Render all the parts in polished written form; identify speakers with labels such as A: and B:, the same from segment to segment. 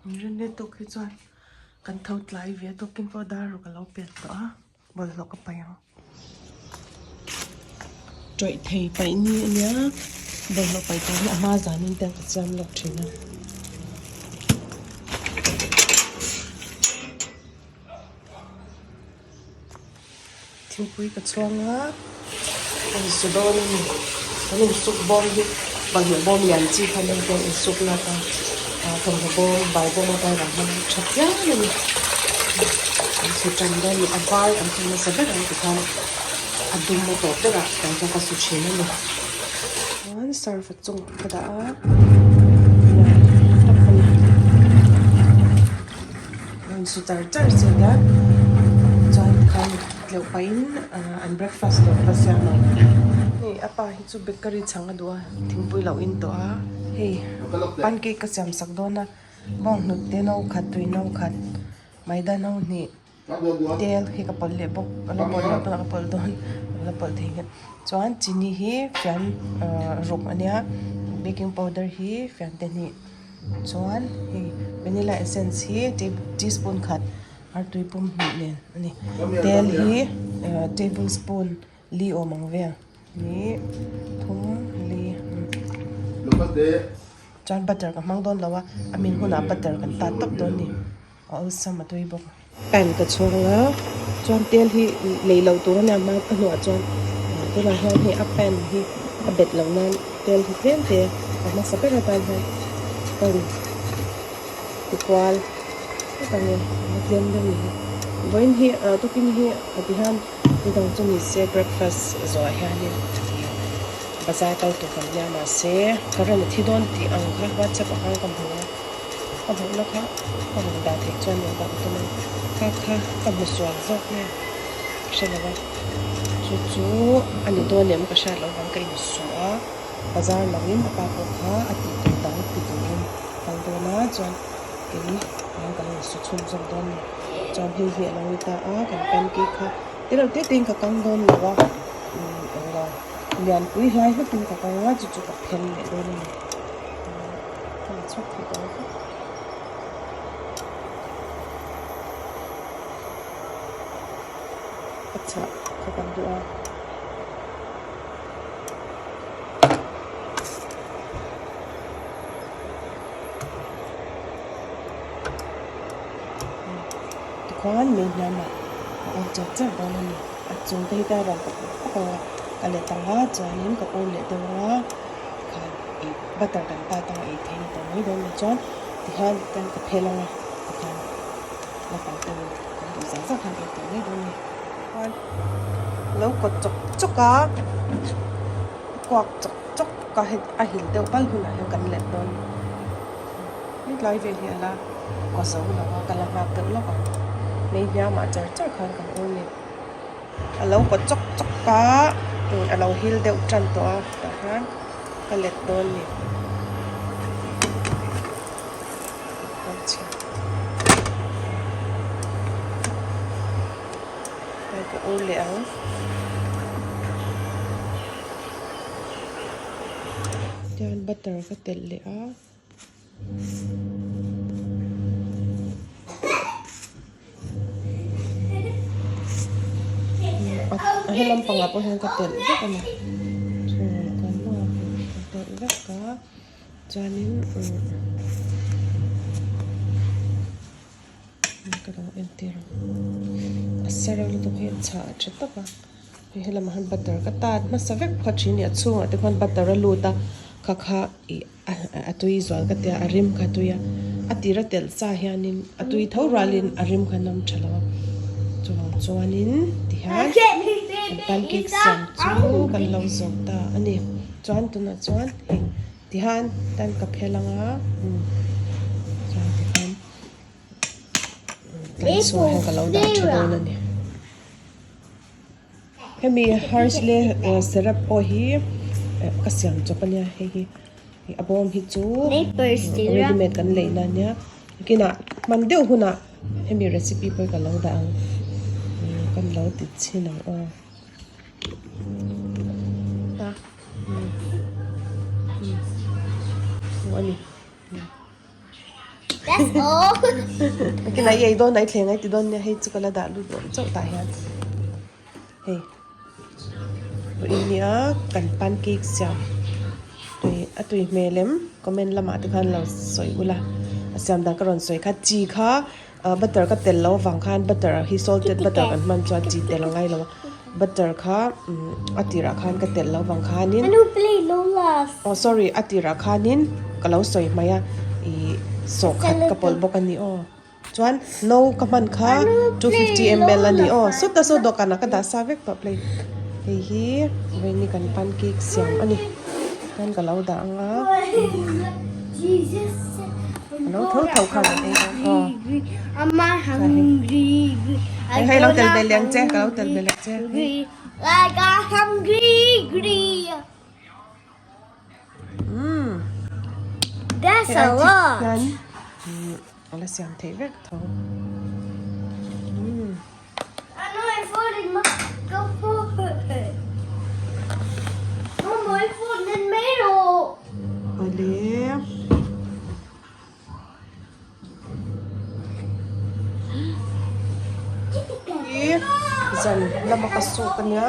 A: Inrinni tuk hi chuan kan tho tlai ve a tukin pawh dar ruk a lo pel tawh a bawlhhlawh ka paih ang. Tawih thei paih ni a nia bawlhhlawh paih tur hi a hma zanin te ka siam lawk thin a. Thingpui ka chhuang a, a insu dawn a ni. Kan insuk bawm hi bawlhhlawh bawm lian chi kha nen chuan insuk lak a, thawmhnaw bawm, bai bawm atan a hmang tha chiang a ni. An su tan dawn a ni, a vai an su nasa ber ang tikhan a dum a tawp ber ah kan chuan ka su thin a ni. Chuan surf a chungah ka dah a, tak a ni. Rawn su char char che nia chuan tikhan tleuh pahin an breakfast tur ka siam ang. Hei a pa hi chu bakery chhang a duh a thingpui lo in tawh a hei pancake ka siam sak dawn a bawnghnut te no khat tui no khat maida no hnih tel hi ka pawlh leh bawk ka la pawlh loh pawn ka pawlh dawn ka la pawlh thei nghet chuan chini hi fian ruk a nia baking powder hi fian te hnih. Chuan hei vanilla essence hi teaspoon khat artui pum hnih nen a ni. Tel hi tablespoon li awm ang vel ni thum li chuan butter ka hmang dawn lo a a min hunah butter kan tat tawp dawn a ni a awlsam a tui bawk. Pan ka chhung a chuan tel hi lei loh tur a nia hma a hnuah chuan tunah hian hei a pan hi a bet loh nan tel hi tlem te a hmasa ber atan hian ka rawn ti kual vek ang e a tlem deuh ni hi vawiin hi tukin hi a ti hian nidang chu ni se breakfast zawhah hianin bazar kal tur kan nia mahse current a thi dawn tih ang kha whatsapp ah khan ka hmu a. Ka hmuhna kha ka rawn dah theih chuan rawn dah tum a, kha kha ka hmu sual zawk nge ka hre lo a, chu chu a ni dawn em ka hriat loh vang ka insuh a, bazar loin a pa pawh kha a tih tur dang ti turin a kal dawn a, chuan kei hian ka lo insu chhun zawk dawn a ni, chuan hei hi a lo ni ta a, kan pancake kha te reuh te tein ka kang dawn lo a, englo lianpui hlai hlutin ka kang a, chu chu ka phel leh dawn a ni. Ka la chhuak thei tawh lo. A chhah ka kan duh a. Tikhuan mei hniamah a awm char char dawn a ni. A chung te hi ta rawn ka pawh pawk ang a, ka let ang a chuanin ka ur leh deuh ang a. Khan ih butter kan tat anga ei theih ni tawh mai dawn lo chuan tihian kan ka phel anga tikhan naupang ten kan duh zah zah khan ei tawh mai dawn a ni. Chuan lo kawt chawk chawk a kuak chawk chawk a hei a hil deuh bal hunah hian kan let dawn a ni tlai vel hi a la kaw zo lo a ka la nghak deuh lawk ang mei hniamah char char khan kan ur ni. A lo kaw chawk chawk a a lo hil deuh tan tawh a tah hian ka let dawn a ni. Hei ka ur leh ang. Tihian butter ka telh leh a. A he lampangah pawh hian ka telh vek a ni ka telh vek a chuanin ka lo entir ang a sir lutuk hi a chhah tha tak a hei helamah hian butter ka tat hmasa vek phawt thin a ni a chhungah te khuan butter a lut a kha kha ih. A tui zual ka tia a rim kha tui a, a tira telh sa hianin a tui tho rualin a rim kha nam tha lo a, chuvang chuanin tihian kan pancake siam chu kan lo zawh ta a ni. Chuan tunah chuan hei tihian tan ka phel ang a, chuan tikhan tlan chhuah hian ka lo dah tha dawn a ni. Hemi Hershey syrup pawh hi ka siam chawp a nia hei hi a bawm hi chu ready made kan lei na ania kinah hman deuh hunah hemi recipe pawh hi ka lo dah ang kan lo ti chhin ang aw. Nakinah i ei dawn a i thleng a i ti dawn nia hei chu ka la dah lut dawn chauh tah hian hei vawiin nia kan pancake siam tui a tui hmel em comment lamah te khan lo sawi ula a siam dan ka rawn sawi kha chi kha ah butter ka telh loh avang khan butter hi salted butter kan hman chuan chi telh a ngai lo a butter kha umm a tirah khan ka telh loh avang khanin aw sorry a tirah khanin ka lo sawi hmaih a ih sawhkhat ka pawlh bawk a ni aw chuan no ka hman kha 250 ml a ni aw sawta saw dawhkanah ka dah sa vek tawh plate hei hi vawiin kan pancake siam a ni chuan ka lo dah ang a. Lo tho tho kha rawn ei dawn aw. Hei hei lo tel ve leh ang che ka lo tel ve leh che. Umm.
B: That's a lot.
A: Hian a la siam theih vek tho. Umm. Awle. Hi zan lama ka suk ania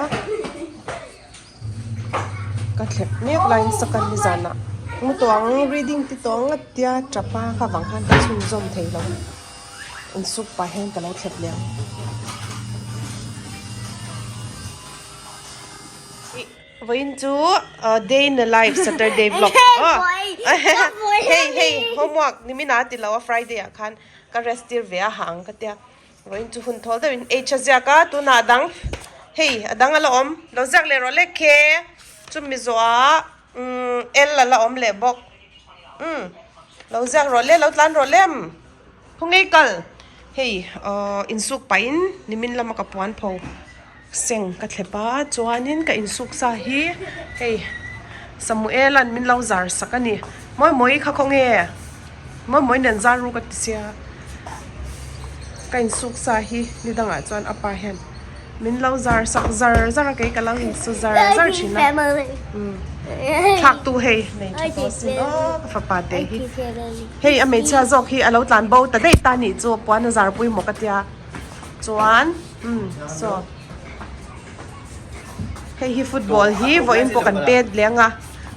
A: ka thlep mek laiin second ni zanah mu tawh ang reading ti tawh ang a tia tap a kha vang khan ka chhunzawm thei lo. Insuk pah hian ka lo thlep leh ang. Vawiin chu day in the life Saturday vlog aw hei hei homework nimin a ti lo a Friday ah khan ka rest tir ve a ha ang ka tia vawiin chu hun thawl deuhin H a ziak a tunah a dang hei a dang a la awm lo ziak leh rawh le K chumi zawhah L a la awm leh bawk umm lo ziak rawh le lo tlan rawh lem. Khawnge kal? Hei aw insuk pahin nimin lama ka puan pho seng ka thlep a chuanin ka insuk sa hi hei Samuela'n min lo zar sak a ni. Mawimawi kha khawnge? Mawimawi nen zar ru ka ti sia. Ka insuk sa hi ni dangah chuan a pa hian min lo zar sak zar zar a kei ka lo insu zar zar thin a. Thlak tu hei nei tha tawh sin aw ka fapa te hi. Hei a hmeichhia zawk hi a lo tlan bo ta daih ta nih chu puan a zar pui maw ka tia chuan umm saw hei hi football hi vawiin pawh kan pet leng a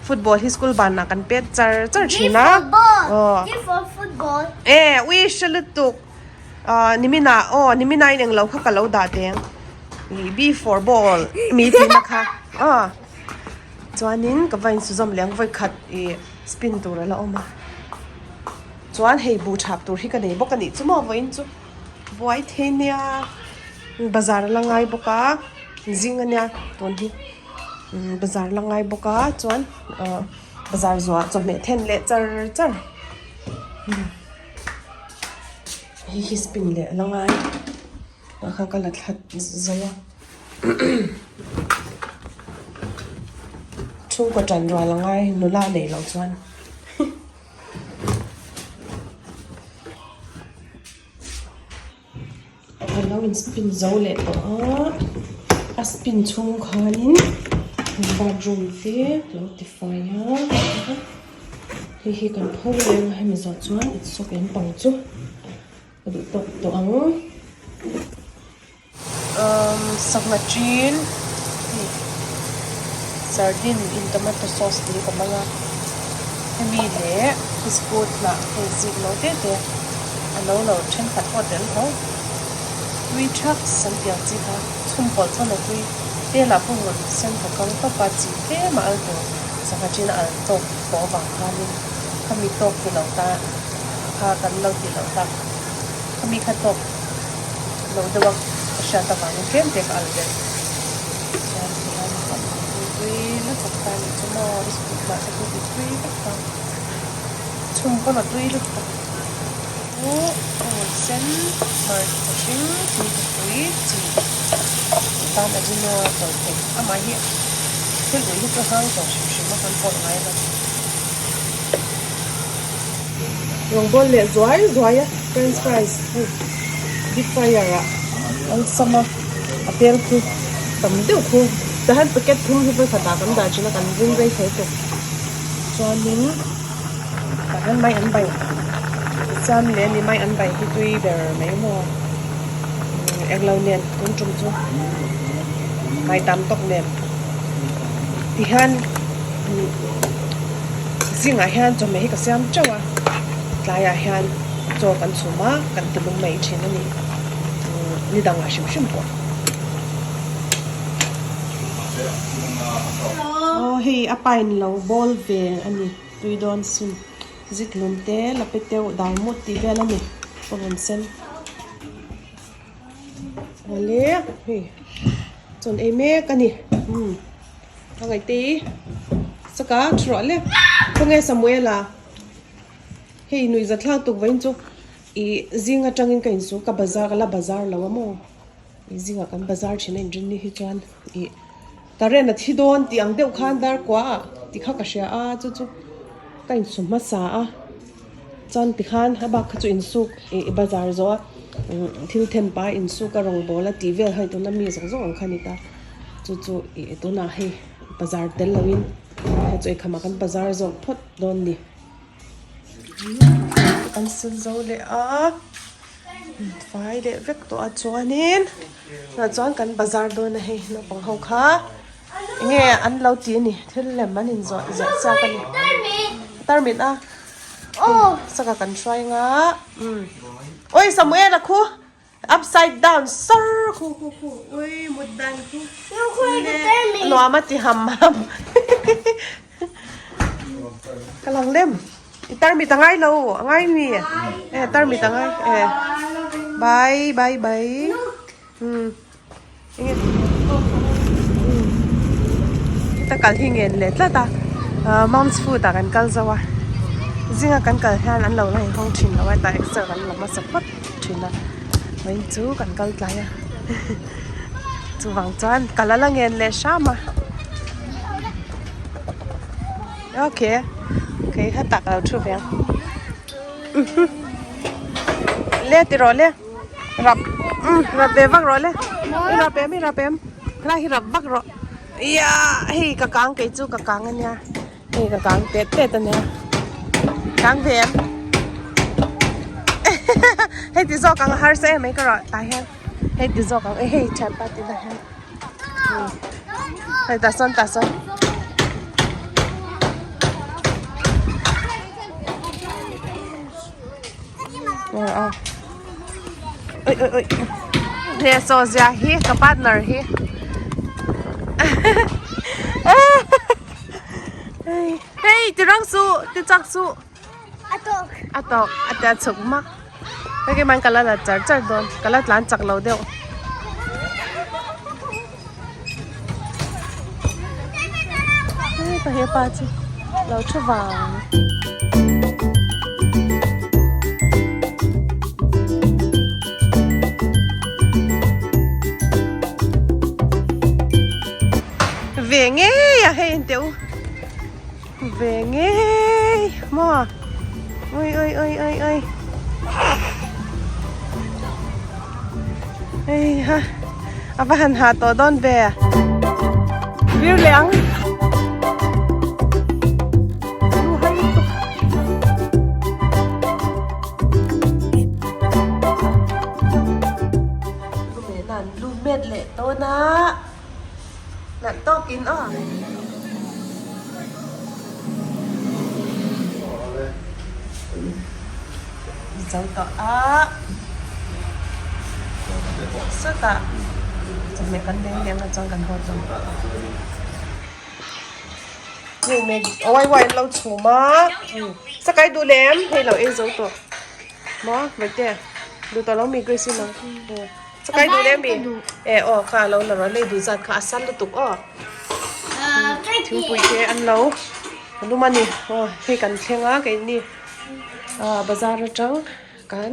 A: football hi school banah kan pet char char thin a aw e ui hre lutuk ah niminah aw niminah in englo kha ka lo dah teng ih b for ball mi tihna kha aw. Chuanin ka va insuzawm leh ang vawikhat ih spin tur a la awm a chuan hei buh thap tur hi ka nei bawk a nih chu maw vawiin chu buai thei nia bazar a la ngai bawk a zing a nia tun hi umm bazar a la ngai bawk a chuan ah bazar zuah chawhmeh then leh char char hei hi spin leh a la ngai. Tah khan ka la thla zo a chhungkaw tan rual a ngai nula neih loh chuan ka lo in spin zo leh tawh a a spin chhung khanin bathroom te ka lo tifai a hei hi kan pho reng a hemi zawh chuan insawk lampang chu. Ka duh tawk tawh ang. Umm sangha ṭin hei sardine in tomato sauce tih hi ka hmang a hemi leh biscuit hnah hei zik lo te te a no lo thenkhat pawh a tel tho tui thak an tih ang chi kha chhum pawlh chuan a tui tel ah pawh rawn sen ka kang tawp a chi tlem a al tur sangha ṭin a al tawk tawh avang khanin khami tawk ti lo ta. Kha kan lo tih loh tak. Khami kha tawk lo deuh a ka hriat avangin tlem te ka al belh. Chuan tihian ka tui tui lutuk ta nih chu maw biscuit lah te chu ti tui vek ta. Chhum pawn a tui lutuk. Chu a rawn sen hmarcha hring tui tui chi tan ajino tawlh theih amah hi thil ui hi chu hang tawh hrim hrim a kan pawlh ngai lo. Rawngbawl leh zuai zuai a french fries hei deep fryer ah awlsam a a tel khu tam deuh khu tah hian packet thum hi vawikhat ah kan dah thin a kan ring rei thei tawp chuanin tah hian mai an bai Siam leh ni mai an bai hi tui ber mai maw englo nen tun tum chu mai tam tawk nen tihian zingah hian chawhmeh hi ka siam teuh a tlaiah hian chaw kan chhum a kan ti lung mai thin a ni ni dangah hrim hrim pawh. Aw hei a pain lo bawl ve a ni tui dawn sin. Zikhlum te, lape teuh, dai mut tih vel a ni ka rawn sen. Awle hei chawn ei mek a ni umm a ngaihte i saka thu rawh le khawnge Samuela hei nuihza thlak tuk vawiin chu ih zing atangin ka insu ka bazar ka la bazar lo a maw ih zingah kan bazar thin a inrinni hi chuan ih Current a thi dawn tih ang deuh khan dar kua ah ti kha ka hria a chu chu ka insu hmasa a chuan tikhan a bak kha chu insuk ih bazar zawh a thil then pa insuk a rawngbawl a tih vel hei tuna mi zawng zawng ang kha a ni ta chu chu ih tunah hei bazar tel lo in hei chu eikham ah kan bazar zawk phawt dawn ni. Kan sil zo leh a fai leh vek tawh a chuanin tah chuan kan bazar dawn a hei naupang ho kha enge an lo ti a ni thil lem an in zawh ziah chak a ni tarmit a saka kan hruai anga umm awi Samuel a khu upside down sawr khu khu khu ui mut dan khu nuam a ti ham ham. Ka lang lem i tarmit a ngai lo a ngai mi e tarmit a ngai e bye bye bye um enge um heta kal hi ngen leh tlat a ah mom's food ah kan kal zo a zinga kan kal hian an lo la inhawng thin lo a hetah exer kan la hmasa phawt thin a vawiin chu kan kal tlai a chuvang chuan kal a la ngen leh hram a. Okay kei kha tak lo thu ve ang le ti rawh le rap rap ve vak rawh le i rap em i rap em helai hi rap vak rawh ia hei ka kang kei chu ka kang ania hei ka kang tet tet ania kang ve em hei ti zawk ang a harsa em mai ka rawh tah hian hei ti zawk ang hei thianpa ti lah hian. Hei tah sawn tah sawn. Oi oi oi. He saw zia hi ka partner hi. Hey ti rang su ti chak su.
B: A tawk.
A: A tawk a tia chhuk mak. Hei keimah in ka la la char char dawn ka la tlan chak lo deuh. Hei ka hepa chu lo thu vang. Ve ngei a hei en teh u. Ve ngei maw ui ui ui ui ui hei ha a va han ha tawh dawn ve vir leh ang lu met leh dawn a. Nalh tawkin aw. Zo tawh a. Sawtah chawhmeh kan leng leng a chuan kan haw tawh. Hei Maggi wai wai an lo chhum a. Sakai duh lem hei lo ei zo tawh. Maw Vaite duh tawh lo mi Grace i nang. Chakai duh leh mi? E aw kha a lo la rawh lei duh zat kha a sal lutuk aw. Thingpui te an lo lum a ni aw hei kan thleng a keini ah bazar atang kan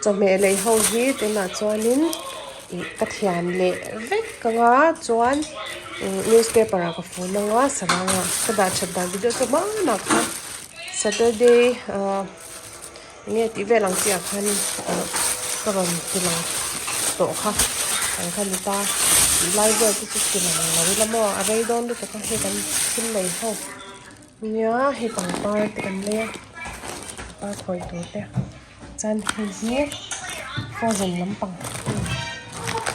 A: chawhmeh lei ho hi tunah chuanin ih ka thian leh vek ang a chuan newspaper ah ka fun ang a sarang ah ka dah that dan video chu hmanah khan saturday ah. Enge tih vel ang chiah khanin ka rawn ti lang tawh kha ang kha ni ta tih lai vel te chu ti lang lo ila maw a rei dawn lutuk a hei kan thil lei ho nia hei pangpar te kan lei a pangpar khawi tur te. Chuan hei hi frozen lampang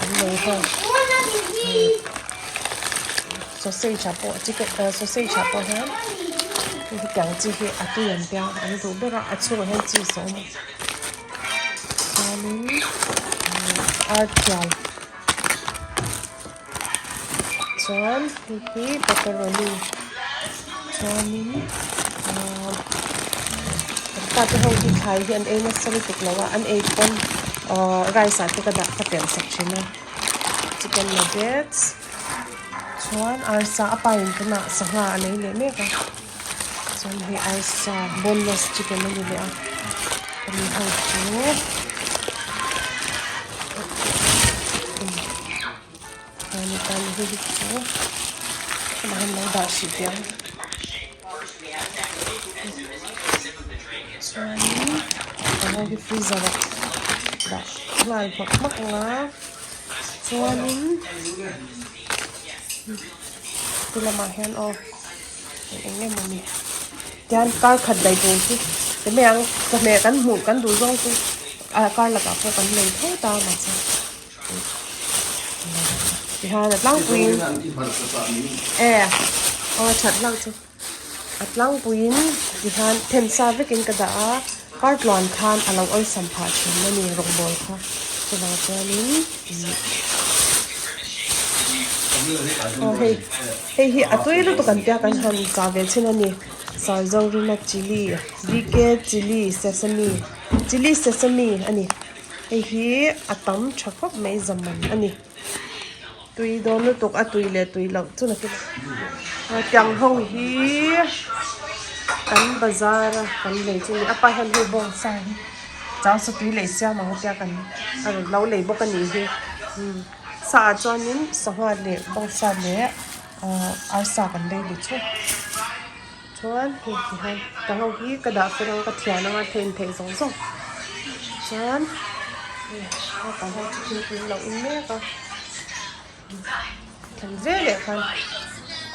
A: an nei ho sausage ah pawh chicken ah sausage ah pawh hian hei hetiang chi hi a tui an tia an duh ber a a chhungah hian cheese a awm a chuanin artial chuan hei hi pepperoni chuanin ahh kan fate ho hi thlai hi an ei nasa lutuk lo a an ei pawn ahh rice ah te ka dah ka telh sak thin a chicken nuggets chuan arsa a pa in tunah sangha a lei leh mek a chuan hei arsa boneless chicken a ni leh a ani ho chu. Ani tan hi hi chu amah hian lo dah hrih teh ang chuanin a ho hi freezer ah dah nghal hmak hmak ang a chuanin ti lamah hian aw eng eng emaw ni tian kar khat daih tur chu ti mai ang chawhmeh kan hmuh kan duh zawng chu ah kar lakah pawh kan nei tho ta mahse. Tihian a tlangpuiin e aw that hlauh chu a tlangpuiin tihian then sa vekin ka dah a kar tluan khan a lo awlsam phah thin a ni rawngbawl kha chuvang chuanin aw hei hei hi a tui lutuk an tia kan han chah ve chhin a ni Sarzorina chilli BK chilli sesame chilli sesame a ni. Hei hi a tam tha khawp mai zaman a ni. Tui dawn lutuk a tui leh tui loh chu nakin a tiang ho hi kan bazar a kan lei chu a ni a pa hian hei bawngsa hi chang saw tui leh siam ang tia kan a rawn lo lei bawk a nih hi umm sa ah chuanin sangha leh bawngsa leh ahh arsa kan lei ni chu. Chuan hei ti hian ka ho hi ka dah fel ang ka thian anga theih in theih zawng zawng chuan hei naupang ho chu thingpui an lo in mek a thlen veleh khan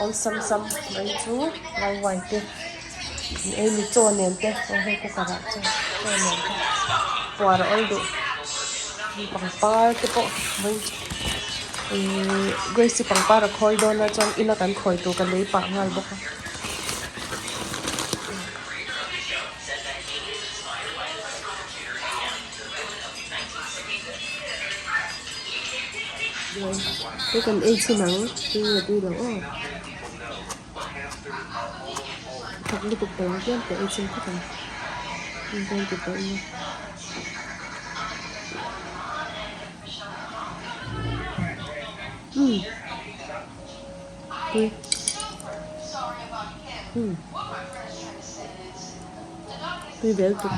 A: awlsam sam mai chu lai wine te an ei ni chaw nen te aw hei cooker ah chuan chaw nen te puar a awl duh pangpar te pawh ihh grace pangpar a khawi dawn a chuan ina kan khawi tur ka lei pah nghal bawk a. Hei kan ei chhin ang tui nge tui lo aw thak lutuk tawh ang tlem ka ei chhin phawt ang in ti tawh ila. Umm tui umm tui vel tuk.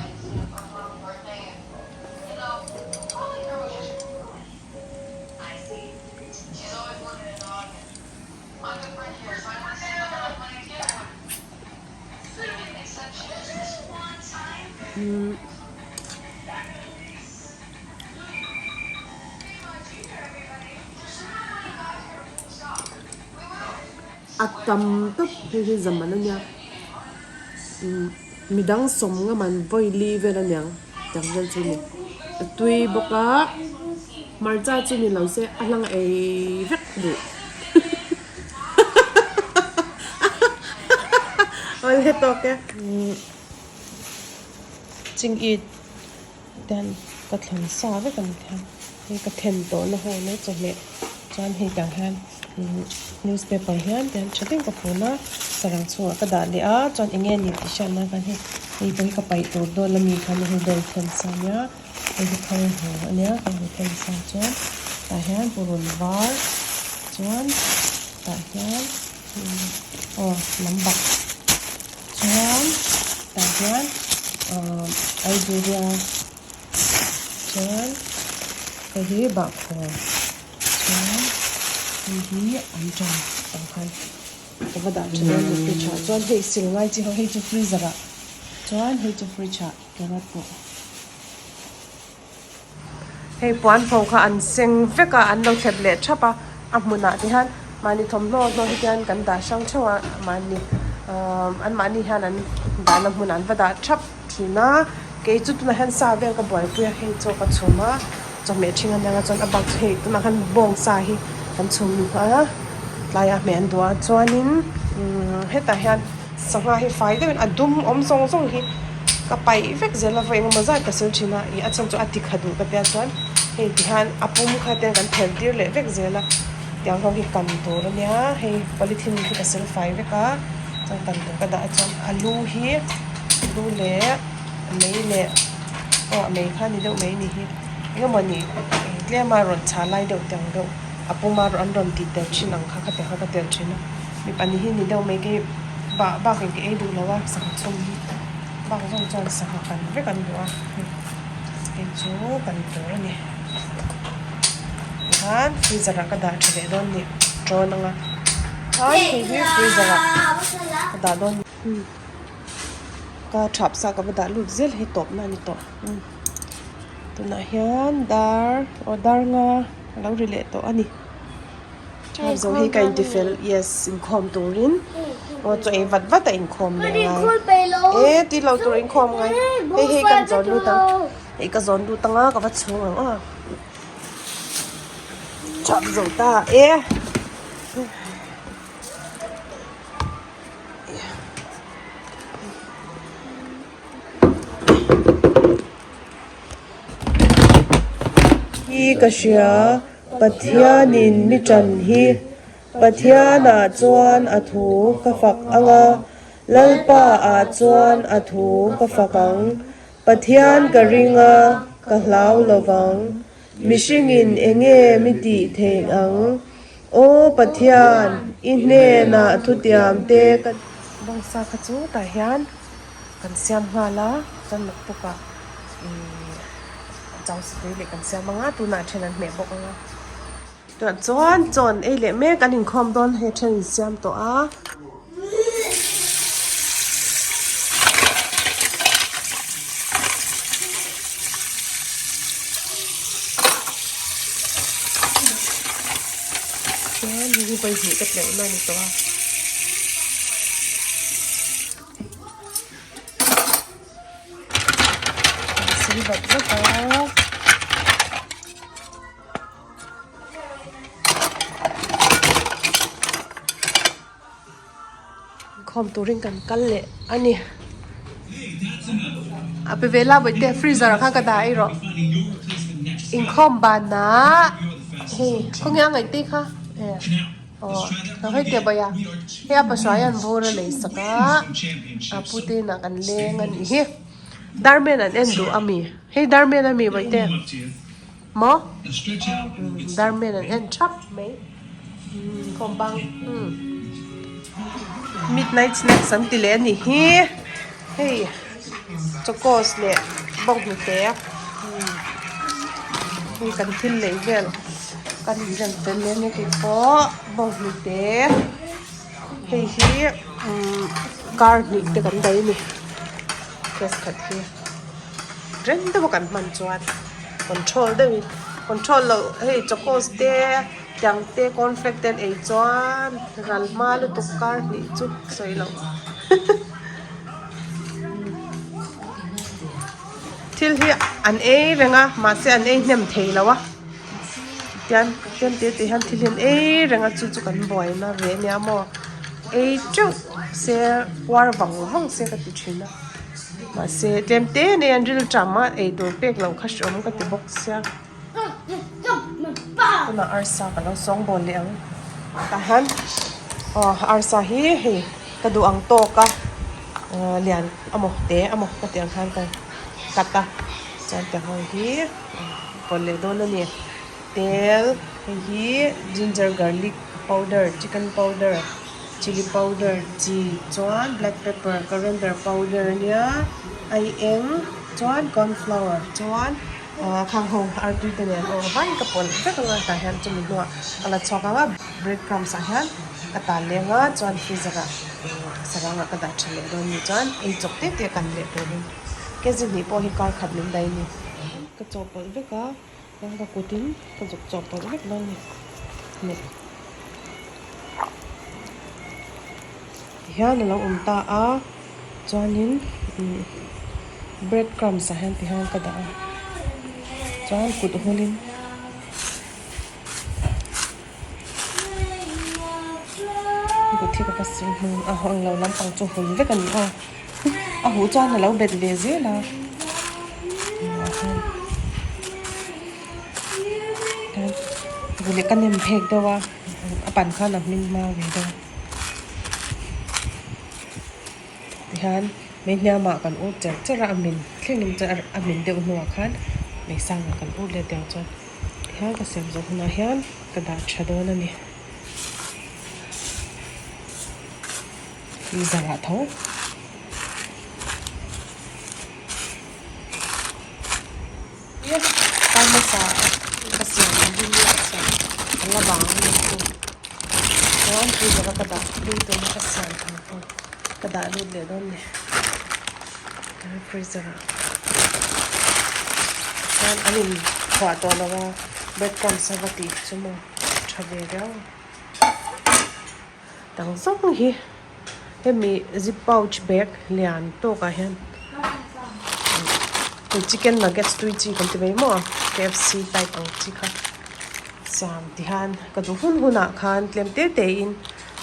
A: Umm. A tam tawp hei hi zaman a nia umm midang sawm nga man vawi li vel a niang tiang vel chu ni a tui bawk a hmarcha chu ni lo se a hlang ei vek duh awle tawk e chingit. Tian ka thlan sa vek ang khian hei ka then tawh na ho mai chawhmeh chuan hei tah hian newspaper hian tian tha deuh ka fun a sarang chhungah ka dah leh a chuan eng nge ni tih hriat nan khan hei hei pawh hi ka paih tur dawn ami khan hei dawl then sa ania hei hi thang hu ania ka hmu then sa chuan tah hian purun var chuan tah hian aw lambak. Chuan tah hian ahh Algeria chuan hei hi bahkhawr chuan hei hi an ṭan ang khan ka va dah ṭha dawn ni fridge ah chuan hei sil ngai chi ho hei chu freezer ah chuan hei chu fridge ah carrot pawh. Hei puan pho kha an seng vek a an lo thlep leh thap a a hmunah te hian mahni thawmhnaw hnawh hi hian kan dah hrang theuh a mahni ahh an mahni hian an dahna hmunah an va dah thap thin a. Kei chu tunah hian sa vel ka buaipui a, hei chaw ka chhum a, chawhmeh ṭhing a nia chuan a bak chu hei tunah khan bawng sa hi kan chhum a, tlaiah hmeh an duh a chuanin umm hetah hian sangha hi fai deuhin a dum awm zawng zawng hi ka paih vek zel a vawi engemaw zat ka sil ṭhin a, ih a chhan chu a ti kha duh ka tia chuan hei tihian a pum kha te kan phelh tir leh vek zel a, tiang ho hi kan tur a nia hei polythene hi ka sil fai vek a chuan kan tur ka dah a chuan alu hi alu leh. Mei leh aw a mei kha ni deuh mai ni hi eng emaw ni tlem a rawn chah lai deuh tang deuh a puma an rawn tih tel thin ang kha khatiang kha ka tel thin a mipa ni hi ni deuh mai kei bah bak in ka ei duh lo a sangha chhum hi bak zawng chuan sangha kan vek an duh a hei chu kan tur a ni tikhan freezer ah ka dah tha leh dawn ni ṭawn anga khan hei hi freezer ah ka dah dawn. Ka thap sa ka va dah lut zel hi tawp na a ni tawh tunah hian dar aw dar nga a lo ri leh tawh a ni thap zo hi ka inti fel yes inkhawm turin aw chaw ei vat vat a inkhawm leh ngai e ti lo tur inkhawm ngai hei hei kan zawn lut ang hei ka zawn lut anga ka va chhung ang aw thap zo ta e. Hi ka hria, Pathianin mi ṭan hi. Pathianah chuan a thu ka fak ang a, Lalpaah chuan a thu ka fak ang. Pathian ka ring a, ka hlau lo vang. Mihringin enge mi tih theih ang? Aw Pathian, i hnenah thutiam te ka. Bawngsa kha chu tah hian kan siam nghal a, chuan naktukah ih chau sipui leh kan siam ang a, tunah then an hmeh bawk ang a. Tunah chuan chaw an ei leh mek, an inkhawm dawn hei then an siam tawh a. Chuan hei hi vawi hnih ka tleuh na a ni tawh a. An sil vat vat a. Khawm turin kan kal leh a ni. A pe ve la bawihte freezer ah khan ka dah ei rawh. Inkhawm banah hei khawnge a ngaih te kha e aw ka hawi teh bawih a hei a pasua hian bur a lei sak a a pute inah kan leng a nih hi darmen an en duh a mi hei darmen a mi bawihte. Maw? Darmen an en thap mai. Khawm bang. Midnight snacks an ti leh a nih hi. Hei chocos leh bawnghnute. Hei kan thil lei vel kan inrem fel leh ania keipawh bawnghnute. Hei hi kar hnih te kan daih a ni. Gas khat hi rem deuh a kan hman chuan control deuhin control loh hei chocos te tiang te cornflake te an ei chuan ral hma lutuk kar hnih chu sawi loh thil hi an ei reng a mahse an ei hnem thei lo a tian tian te te hian thil hi an ei reng a chu chu kan buaina ve a nia maw ei teuh se puar vang vang se ka ti thin a mahse tlem te nei an ril tam a eitur pek loh kha hreawm ka ti bawk sia tunah arsa ka lo sawng bawl leh ang tah hian aw arsa hi hei ka duh ang tawk a lian amaw te amaw ka tih ang khan ka cut a chuan tiang ho hi pawlh leh dawn a ni tel hei hi ginger garlic powder chicken powder chilli powder chi chuan black pepper coriander powder ania ai eng chuan corn flour chuan ah khang ho artui te nen aw vai ka pawlh vek anga tah hian chumi hnuah ka la chhuak ang a bread crumbs ah hian ka tan leh anga chuan freezer ah sarang ah ka dah tha leh dawn ni chuan ei chawp te te kan leh turin kg hnih pawh hi kar khat min daih a ni. Ka chawhpawlh vek a chuan ka kutin ka zuk chawhpawlh vek dawn a ni. Tihian a lo awm ta a chuanin umm. Bread crumbs ah hian tihian ka dah a chuan kut hul in. Kut hi ka va sil hmun a hawng lo lampang chu hul vek a ni a a huh chuan a lo bet ve zel a ka nem phek deuh a a pan khan a hming hma ve deuh a tihian mei hniamah kan ur cher cher a a min thleng in chuan a min deuh hnuah khan mei sangah kan ur leh deuh chuan tihian ka siam zawh hunah hian ka dah tha dawn a ni freezer ah tho. Hmasa ka siam ang hi mi a siam a la bang a ni chu chuan freezer a ka dah hlui tuna ka siam ang pawh ka dah lut leh dawn ni freezer ah chuan an in phuah tawh lo a bread crumbs a va tih chu maw tha ve viau dang zawng hi hemi zip pouch bag lian tawk ah hian chicken nuggets tui chi kan ti mai maw K F C type ang chi kha siam ti hian ka duh hun hun ah khan tlem te te in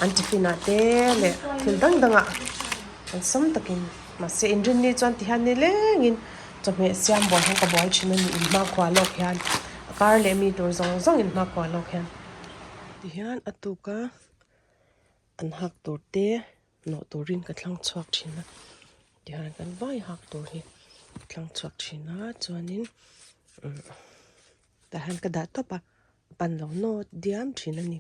A: an tiffin ah te leh thil dang dang ah an sam takin mahse inrinni chuan ti hian nileng in chawhmeh siam buai hian ka buai thin a ni inhmakhua lawk hian a kar leh mi tur zawng zawng inhmakhua lawk hian. Tihian a tuk a an hak tur te nawh turin ka thlang chhuak thin a tihian kan vai hak tur hi ka thlang chhuak thin a chuanin umm tah hian ka dah tawp a a pan lo nawt diam thin a ni.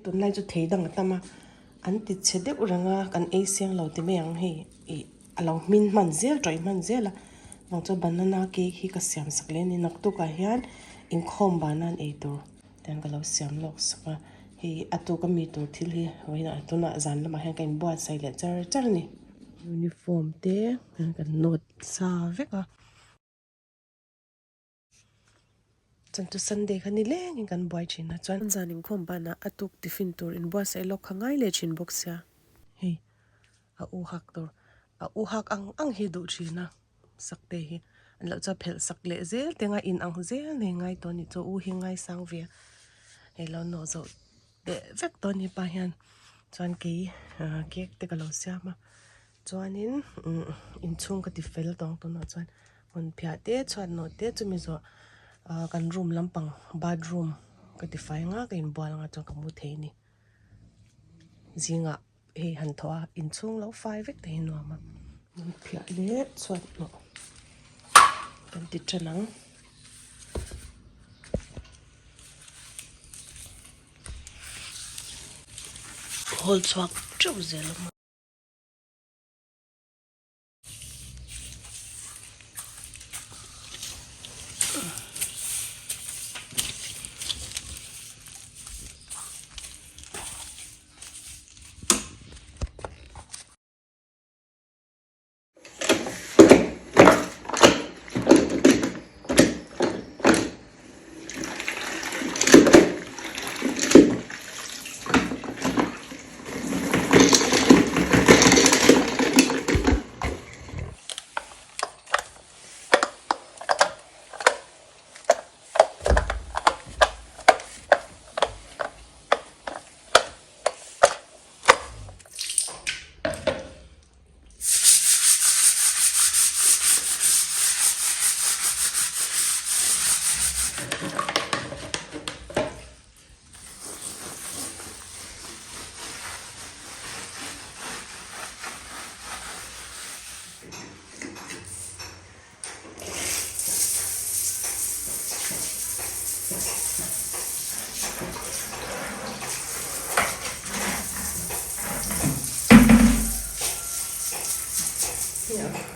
A: Tunlai chu thei dang a tam a an ti chhe deuh reng a kan ei siang lo ti mai ang hei ih a lo hmin hman zel tawih hman zel a vang chuan banana cake hi ka siam sak leh a ni naktukah hian inkhawm banan ei tur tiang ka lo siam lawk sak a hei a tuk ami tur thil hi vawiinah tunah zan lamah hian ka inbuatsaih leh char char a ni. Uniform te kan nawt sa vek a. Chuan chu Sunday kha ni lengin kan buai thin a chuan zan inkhawm banah a tuk tiffin tur inbuatsaih lawk kha ngai leh thin bawk sia hei a u hak tur a u hak ang ang hi duh thin a sak te hi an loh chuan phelh sak leh zel te ngai in ang zel nei ngai tawh a nih chu a u hi ngaisang ve a hei lo nawh zawh leh vek tawh a ni pa hian chuan kei cake te ka lo siam a. Chuanin umm inchhung ka ti fel tawng tunah chuan hmun phiah te chhuat nawh te chumi zawh ah kan room lampang bathroom ka ti fai ang a ka inbual ang a chuan ka mu thei a ni zingah hei han thawh a inchhung lo fai vek te hi nuam a hmun phiah leh chhuat nawh kan ti tan ang. Hawl chhuak teuh zel a.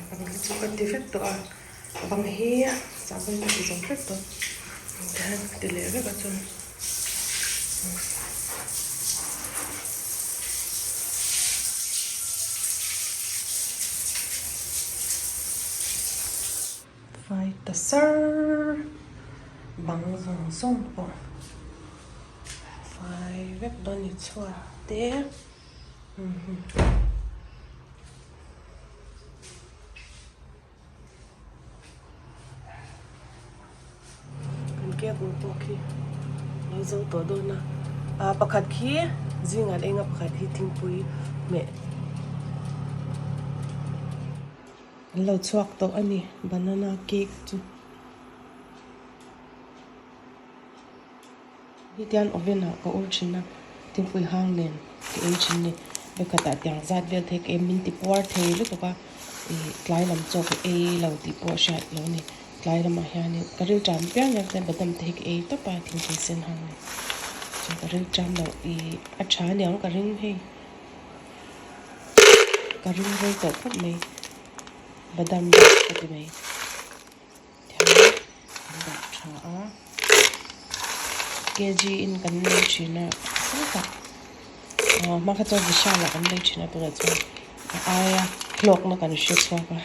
A: Bang hi chu ka ti vek tawh a bang hi sahbawn ka ti zo vek tawh tihian ka ti leh vek a chuan. Fai ta sar bang zawng zawng pawh fai vek dawn ni chhuat te. Cake ur pawh khi lo zo tawh dawn a, ah pakhat khi zingah an eng a pakhat hi thingpui hmeh an lo chhuak tawh a ni banana cake chu. Hetiang oven ah ka ur thin a, thingpui hang nen ka ei thin ni. Vekhatah tiang zat vel thei ka ei min ti puar thei lutuk a, ih tlai lam chaw ka ei lo tih pawh a hriat lo a ni. Tlai lamah hianin ka rilṭam piang hian chuan badam te hi ka ei tawp a thingpui sen hang nen. Chuan ka rilṭam loh ih a tha aniang ka ring hei. Ka ring rei tawh khawp mai badam ka ti mai. Tihian an dah tha a, kg in kan lei thin a sang tak aw hma kha chuan Vishal ah kan lei thin a tunah chuan a aia hlawkna kan hre chhuak a.